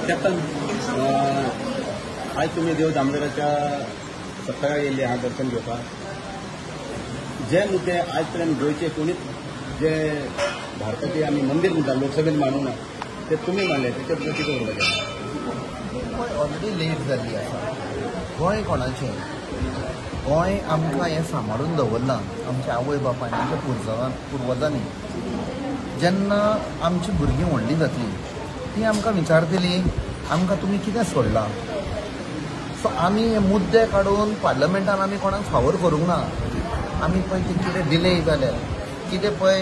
Captain, आयज तुमी देव दामोदराच्या सप्तकाक येयल्ले आहा दर्शन घेवपाक. जे मुद्दे आयज पर्यंत गोंयचे कोणीच जे भारताचे आमी मंदीर म्हणटा लोकसभेन मांडूंक ना ते तुमी मांडले, तेचे बद्दल कितें उलोवपाचें? गोंय ऑलरेडी लेट जाल्ली आसा. गोंय कोणाचें? गोंय आमकां हें सांबाळून दवरलां आमच्या आवय बापायन, आमच्या पुर्वजांनी. जेन्ना आमची भुरगीं व्हडलीं जातलीं तीं आमकां विचारतलीं आमकां तुमी कितें सोडलां. सो आमी हे मुद्दे काडून पार्लमेंटान आमी कोणाक फावर करूंक ना. आमी पळय ते कितें डिले जाल्या, कितें पळय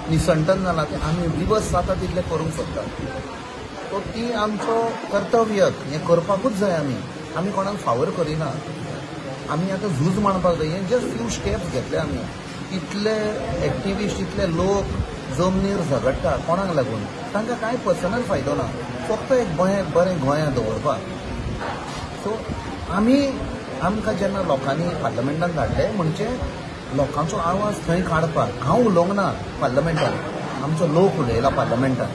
निसंटन जालां तें आमी विवस जाता तितलें करूंक सोदता. सो ती आमचो कर्तव्य, हें करपाकूच जाय. आमी आमी कोणाक फावर करिना. आमी आतां झूज मांडपाक जाय. हें जस्ट फ्यू स्टेप्स घेतले आमी. इतले एक्टिविस्ट, इतले लोक जमनीर झगडटा कोणाक लागून, तांकां कांय पर्सनल फायदो ना, फक्त एक बरें बरें गोंयांत दवरपाक. सो आमी आमकां जेन्ना लोकांनी पार्लमेंटान धाडले म्हणजे लोकांचो आवाज थंय काडपाक. हांव उलोवंक ना पार्लमेंटान, आमचो लोक उलयला पार्लमेंटान.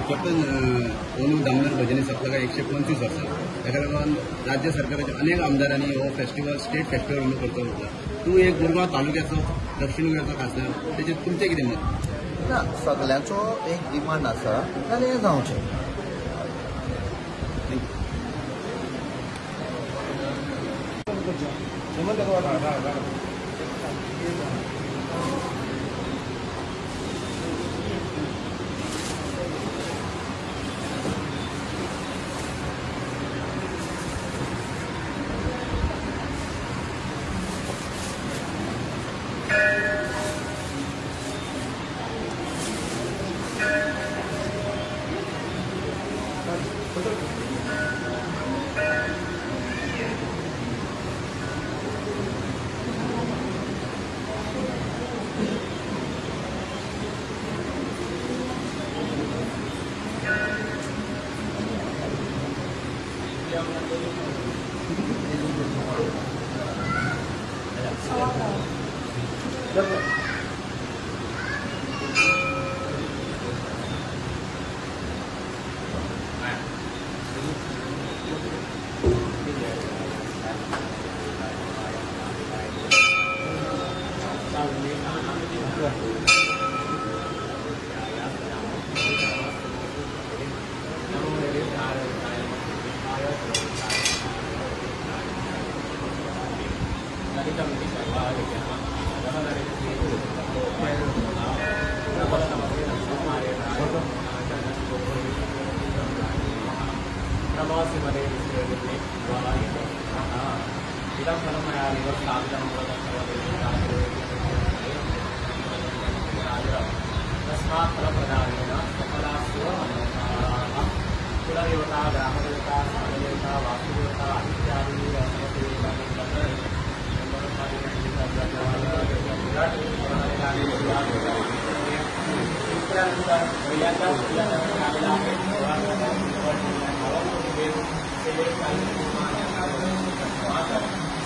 कॅप्टन, अंदू दामोदर भजनी सप्तकाक 125 वर्सां, ताका लागून राज्य सरकाराच्या अनेक आमदारांनी हो फेस्टिवल स्टेट फेस्टिवल म्हणून करचो म्हटला. तूं एक मुरगांव तालुक्याचो, दक्षिण गोंयचो खासदार, तेचेर तुमचें कितें मत? ना, सगल्यांचो एक डिमांड आसा जाल्यार हें जावचें.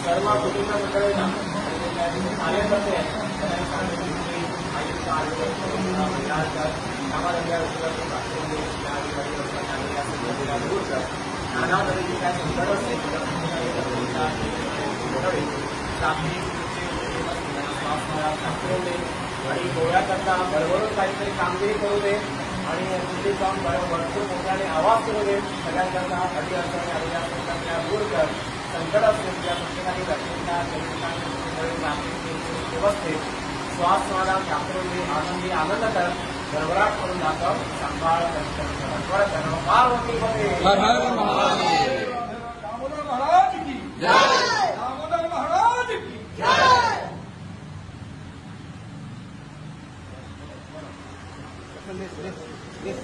सर्व कुटुंब मंडळींना कार्यकर्ते नाना तऱ्हेची काय संकट असते आणि गोव्याकरता भरभरून काहीतरी कामगिरी करू दे आणि दिल्लीत जाऊन भरपूर मोठ्याने आवाज करू दे. सगळ्यांकरता अडी अडचणी आलेल्या असतात त्या दूर कर. संकट असते त्या प्रत्येकाने व्यवस्थित श्वास समाधान प्राप्त करून दे. आनंदी आनंद कर, भरभराट करून दाखव. सांभाळ पार्वती दामोदर महाराज की जय, दामोदर महाराज की जय. This.